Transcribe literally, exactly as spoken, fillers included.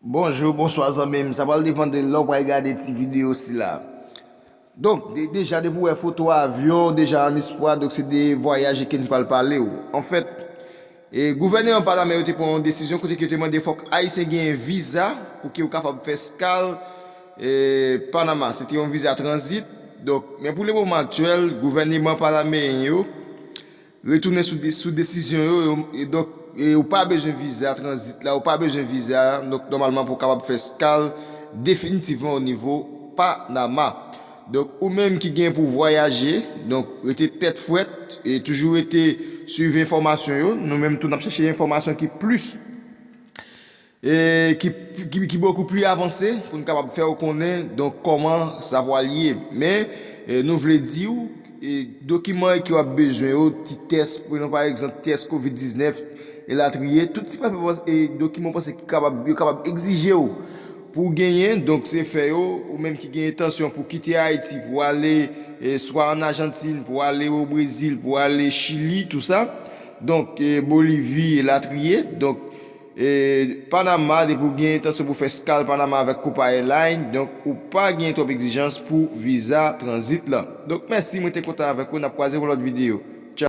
Bonjou, bonswa zanmi m. Sa pral depann de lè w pral gade ti videyo sila. Donk, de- deja depi w wè foto avyon, deja an espwa, donk se de vwayaje ke n pral pale w. Anfèt, e, gouvènman Panama yo te pran yon desizyon kote ke yo te mande fòk Ayisyen genyen viza pou ke yo kapab fè eskal e, Panama. Se te yon viza tranzit. Donk, men pou le moman aktyèl, gouvènman panameyen yo retounen sou, de- sou desizyon yo. Yo- e donk, e, ou pa bezwen viza tranzit la, ou pa bezwen viza, donk, nòmalman pou w kapab fè eskal definitivman o nivo Panama. Donk, ou menm ki gen pou vwayaje, donk, rete tèt frèt e toujou rete swiv enfòmasyon yo. Nou menm tou, n ap chèche enfòmasyon ki plis e ki, ki, ki bokou pli avanse pou n kapab fè w konnen, donk, kòman sa pral ye. Men, e, nou vle di w, e, dokiman ke w ap bezwen yo, ti tès, pou nou, pa egzanp, tès kovid diznèf, elatriye, tout ti papye, e, dokiman w panse ki kapab, yo kapab egzije w pou w genyen, donk, se fè yo, ou menm ki gen entansyon pou kite Ayiti, pou ale, e, swa ann Ajantin, pou ale o Brezil, pou ale Chili, tou sa, donk, e, Bolivi, elatriye, donk, e, Panama, depi w gen entansyon pou fè eskal Panama avèk Copa Airlines, donk, ou pa gen twòp egzijans pou viza tranzit la. Donk, mèsi, mwen te kontan avèk ou, n ap kwaze pou lòt videyo.